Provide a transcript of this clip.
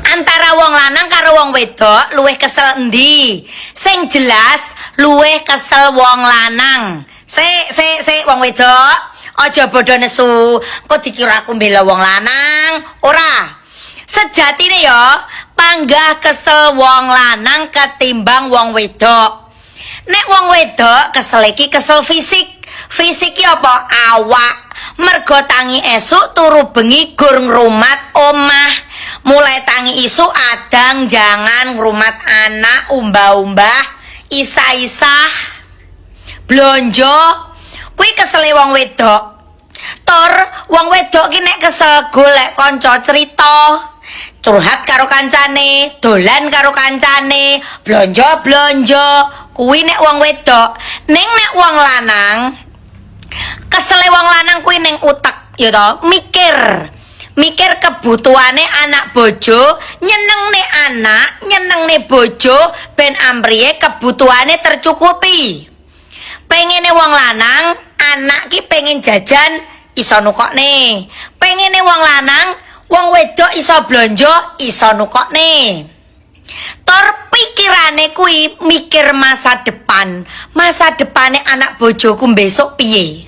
Antara wong lanang karo wong wedok luwih kesel endi? Sing jelas luwih kesel wong lanang. Sik, sik, sik, wong wedok, aja padha nesu. Kok dikira aku mbela wong lanang? Ora. Sejatine ya, panggah kesel wong lanang ketimbang wong wedok. Nek wong wedok kesel iki kesel fisik. Fisik ki apa? Awak. Mergo tangi esuk turu bengi gur ngrumat omah. Mulai tangi isuk adang jangan ngrumat anak, umbah-umbah, isah-isah, blonjo. Kuwi kesele wong wedok. Tur wong wedok ki nek kesel golek kanca cerita, curhat karo kancane, dolan karo kancane, blonjo-blonjo. Kuwi nek wong wedok. Ning nek wong lanang, kesele wong lanang kuwi ning utek, ya toh, mikir. Mikir kebutuhane anak bojo, nyenengne anak, nyenengne bojo ben ampriye kebutuhane tercukupi. Pengene wong lanang, anak ki pengen jajan iso nukokne. Pengene wong lanang, wong wedok iso blonjo iso nukokne. Tor pikirane kuwi mikir masa depan. Masa depane anak bojoku besok piye?